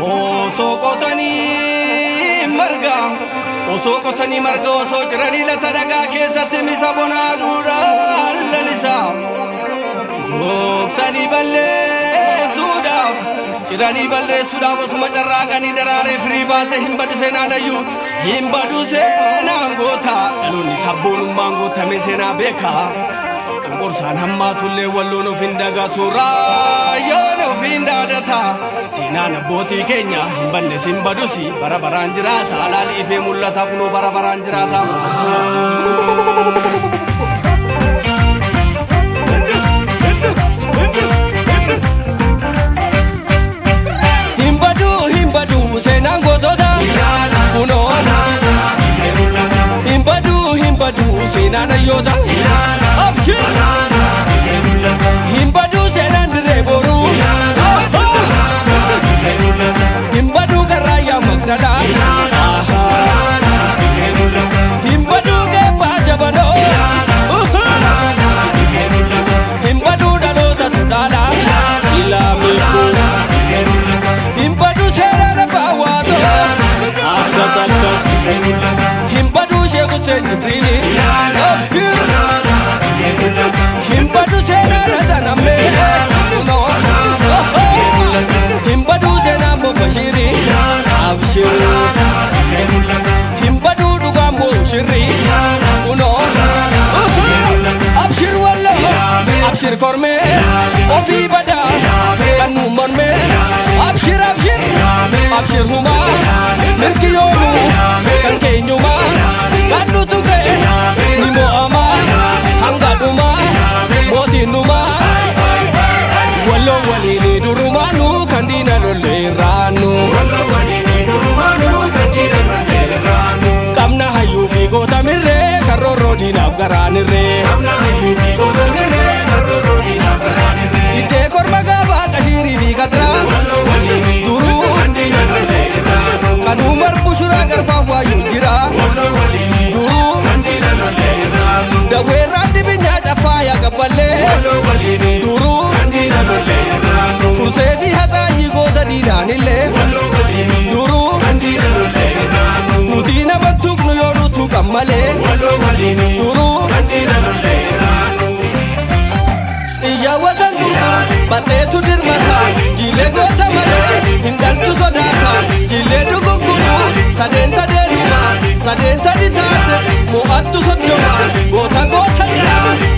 Osoo qotanii marga, osoo qotanii marga, osoo ciranii lata dhagaa keessatti misa bonaa duudhaan lalisa. Gogsanii balleessuudhaaf, ciranii balleessuudhaaf osuma carraaqanii daraaree firii baasee hin badu seenaan ayyuu, hin badu seenaan goota. Dhaloonni sabboonummaan guutame seenaa beeka. Cunqursaan hammaatullee walloon of hin dagatu, raayyaan of hin daadata. Seenaan abbootii keenya hin banne sin badusi, bara baraan jiraata. Alaali ifee mul'ata, kunoo bara baraan jiraata. Hin badu, hin badu seenaan gootota, kunoo hin badu, hin badu seenaan hayyoota. Abshir, hin badu seenaan dirree boruu, hin badu karraayyaa magdalaa, hin badu geebbaa jabanoo, hin badu dhalootatu dhaala ilaameekoo, hin badu seenaan abbaa waatoo akkas akkas, hin badu Sheek Hussein Jibriili, hin badu seenaan Hasan Ammee, kunoo hin badu seenaan Bobbashiiri, abshir, hin badu dhugaan buushirri, kunoo abshir walloo, abshir kormee ofii badaa kan nuun mormee, abshir abshir abshir humaa mirgi yoomuu kan keenyumaa kan nutu ga'e ni mo'amaa hanga dhumaa mootiin numaa walloo waliin durumaanu kan diina lollee irraannu qabna hayyuu fi goota mirree karroorroo diinaaf garaanirree iddee korma gaafaa qashiirii fi katraa duruu kan Umar Bushuraa garfaaf waayyuu jira duruu daweerraan dibinyaa caffaa yaa qabballee duruu fursee fi haxaayyii goota diinaanillee duruu nuti nama tuqnu yoo nu tuqan malee duruu iyya wasan gurguru batteetu dirmata jiilee goota malee hin galchu sodaata jiilee dugugguru sadeen sadeenuma sadeen sadi taate mo'attu 30 goota goota jira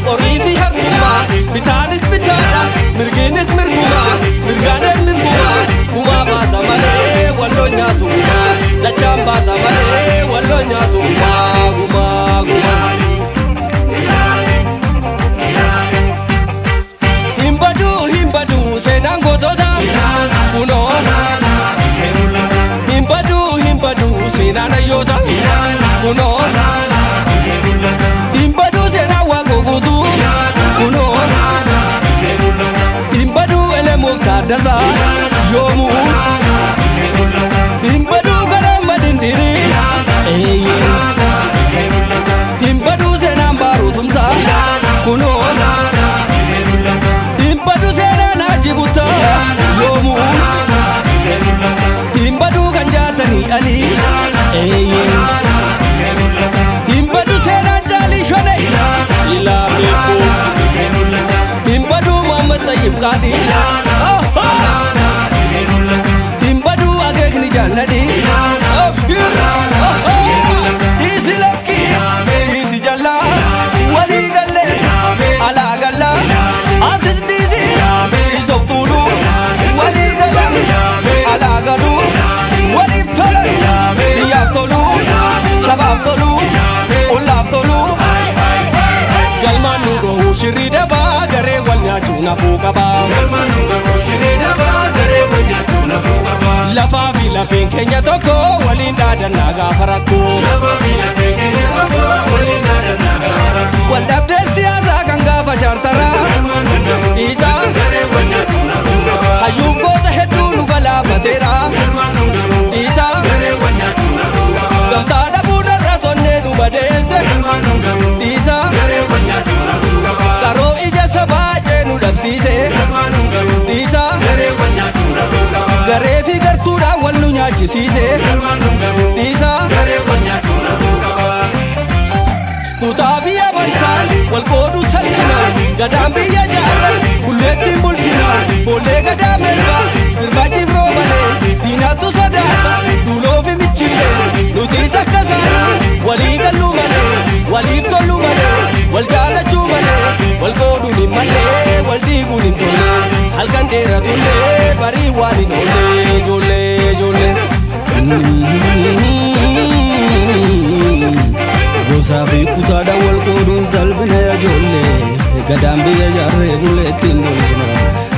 qorii fi harkuma bitaanis bitaadha mirgiinis mirguma mirgaaneen mirguma gumaa baasa malee walloo nyaatu gumaa dachaan baasa malee walloo nyaatu gumaa gumaa gumaa. Hin badu, hin badu seenaan gootota, kunoo hin badu, hin badu seenaan hayyoota, kunoo hin badu seenaan waaqoo guutuu, kunoo hin badu elemuuf taaddasaa yoomuu, hin badu kadhamma dindirii eeyyee, hin badu seenaan baaruu tumsaa, kunoo hin badu seenaan Haji Buttaa yoomuu, hin badu kan jaatanii alii eeyyee, hin badu seenaan caalii shone ilaameekoo, hin badu Muhammad Tayyib Qaadhi, hin badu akeekni jaalladhi, dhiisi lakki dhiisi jallaa walii gallee alaa gallaa atis dhiisi isoof tuulu walii galan alaa galuu waliif tola biyyaaf tolu sabaaf tolu ollaaf tolu galmaan nu gahuu shirrii dabaa garee wal nyaachuu nafuu qabaa. Lafaa fi lafeen keenya tokko waliin dhaadannaa gaafa rakkoo. Waldhabdeen siyaasaa kan gaafa chaartaraa dhiisaa hayyuuf goota hedduu nu galaafateera dhiisaa gamtaa dhabuun irra sonnee nu madeesse dhiisaa qaroo ija sabaa cee nu dhabsiise. Garee fi gartuudhaan wal nu nyaachisiise. Dhiisaa kutaa fi amantaan wal qooduu salphina. Gadaan biyya jaarran bulleettiin bulchina. Boollee gadaa melba birmajiif roobalee diinatu sodaata duuloo fi michillee. Nutis akka isaanii walii galluu malee, waliif toluu malee, wal jaalachuu malee, wal qooduun hin mallee, wal diiguun hin tolle. Halkan dheeratullee barii waan hin oolle, ijoollee ijoollee. Gosaa fi kutaadhaan wal qooduun salphina ijoollee. Gadaan biyya jaarree bulleettiin bulchina.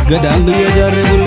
Gadaan biyya jaarree bullee.